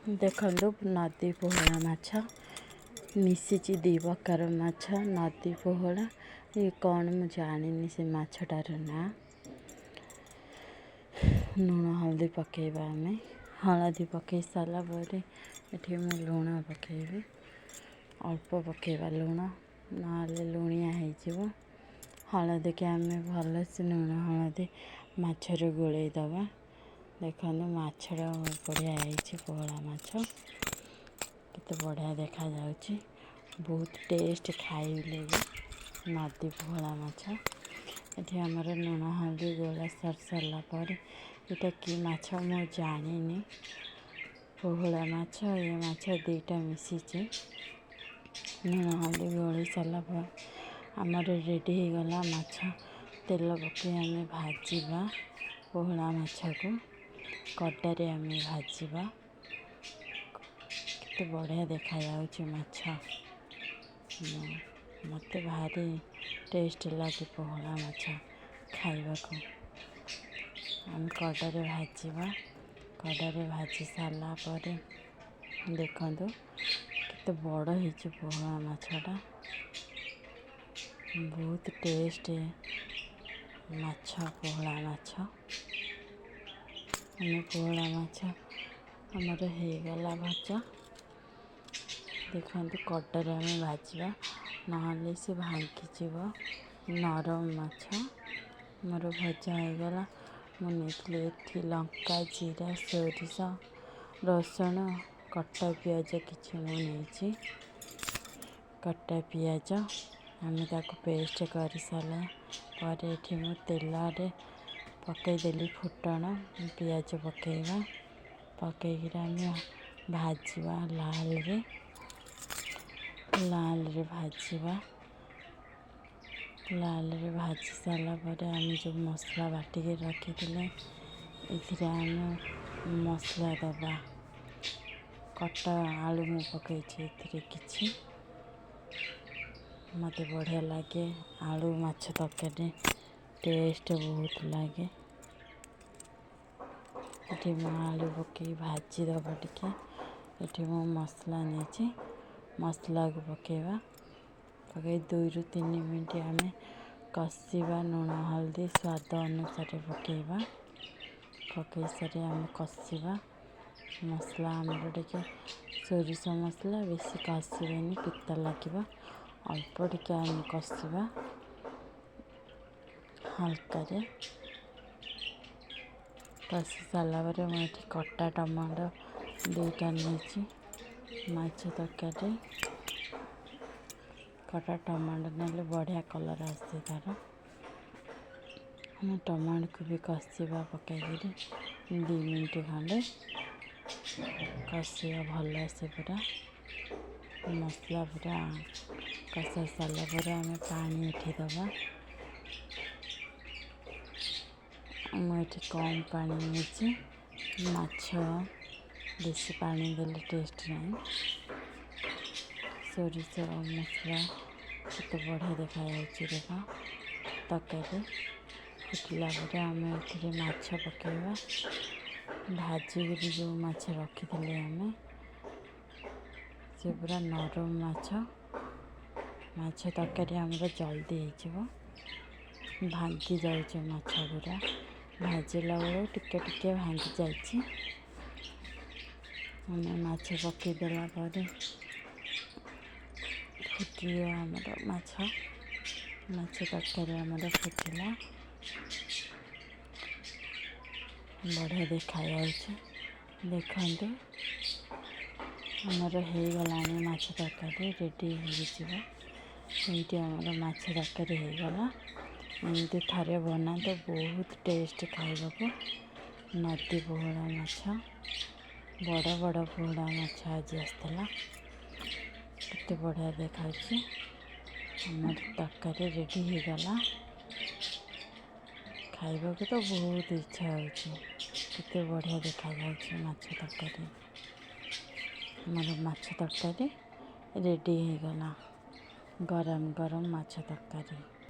ଦେଖନ୍ତୁ, ନଦୀ ପୋହଳା ମାଛ ମିଶିଛି। ଦୁଇ ପ୍ରକାର ମାଛ, ନଦୀ ପୋହଳା ଇଏ କ'ଣ ମୁଁ ଜାଣିନି ସେ ମାଛଟାର ନାଁ। ଲୁଣ ହଳଦୀ ପକାଇବା ଆମେ। ହଳଦୀ ପକାଇ ସାରିଲା ପରେ ଏଠି ମୁଁ ଲୁଣ ପକାଇବି। ଅଳ୍ପ ପକାଇବା ଲୁଣ, ନହେଲେ ଲୁଣିଆ ହେଇଯିବ। ହଳଦୀକି ଆମେ ଭଲସେ ଲୁଣ ହଳଦୀ ମାଛରେ ଗୋଳେଇ ଦେବା। ଦେଖନ୍ତୁ, ମାଛଟା ବଢ଼ିଆ ହେଇଛି। ପୋହଳା ମାଛ କେତେ ବଢ଼ିଆ ଦେଖାଯାଉଛି। ବହୁତ ଟେଷ୍ଟ ଖାଇଲେ ବି ନଦୀ ପୋହଳା ମାଛ। ଏଠି ଆମର ଲୁଣ ହଳଦୀ ଗୋଳା ସରି ସାରିଲା ପରେ ଏଇଟା କି ମାଛ ମୁଁ ଜାଣିନି। ପୋହଳା ମାଛ, ଏ ମାଛ ଦୁଇଟା ମିଶିଛି। ଲୁଣ ହଳଦୀ ଗୋଳେଇ ସାରିଲା ପରେ ଆମର ରେଡ଼ି ହେଇଗଲା ମାଛ। ତେଲ ପକାଇ ଆମେ ଭାଜିବା ପୋହଳା ମାଛକୁ। କଡ଼ାରେ ଆମେ ଭାଜିବା। କେତେ ବଢ଼ିଆ ଦେଖାଯାଉଛି ମାଛ। ମୋତେ ଭାରି ଟେଷ୍ଟ ଲାଗେ ପୋହଳା ମାଛ ଖାଇବାକୁ। ଆମେ କଡ଼ାରେ ଭାଜିବା। କଡ଼ାରେ ଭାଜି ସାରିଲା ପରେ ଦେଖନ୍ତୁ, କେତେ ବଡ଼ ହେଇଛି ପୋହଳା ମାଛଟା। ବହୁତ ଟେଷ୍ଟ ମାଛ ପୋହଳା ମାଛ। ଆମେ ପୋହଳା ମାଛ ଆମର ହେଇଗଲା ଭଜା। ଦେଖନ୍ତୁ, କଡ଼ାରେ ଆମେ ଭାଜିବା, ନହେଲେ ସେ ଭାଙ୍ଗିଯିବ, ନରମ ମାଛ। ମୋର ଭଜା ହେଇଗଲା। ମୁଁ ନେଇଥିଲି ଏଠି ଲଙ୍କା, ଜିରା, ସୋରିଷ, ରସୁଣ, କଟା ପିଆଜ କିଛି ମୁଁ ନେଇଛି। କଟା ପିଆଜ ଆମେ ତାକୁ ପେଷ୍ଟ କରିସାରିଲା ପରେ ଏଠି ମୁଁ ତେଲରେ ପକାଇଦେଲି ଫୁଟଣ। ପିଆଜ ପକାଇବା, ପକାଇକିରି ଆମେ ଭାଜିବା ଲାଲରେ। ଲାଲରେ ଭାଜିବା। ଲାଲରେ ଭାଜି ସାରିଲା ପରେ ଆମେ ଯେଉଁ ମସଲା ବାଟିକି ରଖିଥିଲେ, ଏଥିରେ ଆମେ ମସଲା ଦେବା। କଟା ଆଳୁ ମୁଁ ପକାଇଛି ଏଥିରେ କିଛି। ମୋତେ ବଢ଼ିଆ ଲାଗେ ଆଳୁ ମାଛ ତରକାରୀ, ଟେଷ୍ଟ ବହୁତ ଲାଗେ। ଏଠି ମୁଁ ଆଳୁ ପକାଇ ଭାଜିଦେବା ଟିକେ। ଏଠି ମୁଁ ମସଲା ନେଇଛି, ମସଲାକୁ ପକାଇବା। ପକାଇ 2ରୁ 3 ମିନିଟ୍ ଆମେ କଷିବା। ଲୁଣ ହଳଦୀ ସ୍ୱାଦ ଅନୁସାରେ ପକାଇବା। ପକାଇ ସାରି ଆମେ କଷିବା ମସଲା ଆମର ଟିକେ। ସୋରିଷ ମସଲା ବେଶୀ କଷିବେନି, ପିତା ଲାଗିବ। ଅଳ୍ପ ଟିକେ ଆମେ କଷିବା ହାଲକାରେ। କଷି ସାରିଲା ପରେ ମୁଁ ଏଠି କଟା ଟମାଟୋ ଦୁଇଟା ନେଇଛି। ମାଛ ତରକାରୀ କଟା ଟମାଟୋ ନେଲେ ବଢ଼ିଆ କଲର୍ ଆସେ ତା'ର। ଆମେ ଟମାଟୋକୁ ବି କଷିବା ପକାଇକିରି 2 ମିନିଟ୍ ଖଣ୍ଡେ କଷିବା ଭଲସେ ପୁରା ମସଲା। ପୁରା କଷା ସାରିଲା ପରେ ଆମେ ପାଣି ଏଠି ଦେବା। ମୁଁ ଏଠି କମ୍ ପାଣି ନେଇଛି। ମାଛ ବେଶୀ ପାଣି ଦେଲେ ଟେଷ୍ଟ ନାହିଁ। ସୋରିଷ ମସଲା କେତେ ବଢ଼ିଆ ଦେଖାଯାଉଛି ଦେଖ। ତରକାରୀ ଫୁଟିଲା ପରେ ଆମେ ଏଥିରେ ମାଛ ପକାଇବା। ଭାଜିକିରି ଯେଉଁ ମାଛ ରଖିଥିଲେ ଆମେ, ସେ ପୁରା ନରମ ମାଛ। ମାଛ ତରକାରୀ ଆମର ଜଲ୍ଦି ହେଇଯିବ। ଭାଙ୍ଗି ଯାଉଛି ମାଛ ଗୁଡ଼ା, ଭାଜିଲା ବେଳକୁ ଟିକେ ଟିକେ ଭାଙ୍ଗି ଯାଇଛି। ଆମେ ମାଛ ପକାଇଦେଲା ପରେ ଫୁଟିବ ଆମର ମାଛ। ମାଛ ତରକାରୀ ଆମର ଫୁଟିଲା, ବଢ଼ିଆ ଦେଖାଯାଉଛି ଦେଖନ୍ତୁ। ଆମର ହେଇଗଲାଣି ମାଛ ତରକାରୀ, ରେଡ଼ି ହେଇଯିବ। ଏଇଠି ଆମର ମାଛ ତରକାରୀ ହେଇଗଲା। ଏମିତି ଥରେ ବନାନ୍ତୁ, ବହୁତ ଟେଷ୍ଟ ଖାଇବାକୁ। ନଦୀ ପୋହଳା ମାଛ, ବଡ଼ ବଡ଼ ପୋହଳା ମାଛ ଆଜି ଆସିଥିଲା। କେତେ ବଢ଼ିଆ ଦେଖାଯାଉଛି। ଆମର ତରକାରୀ ରେଡ଼ି ହେଇଗଲା। ଖାଇବାକୁ ତ ବହୁତ ଇଚ୍ଛା ହେଉଛି। କେତେ ବଢ଼ିଆ ଦେଖାଯାଉଛି ମାଛ ତରକାରୀ। ଆମର ମାଛ ତରକାରୀ ରେଡ଼ି ହେଇଗଲା, ଗରମ ଗରମ ମାଛ ତରକାରୀ।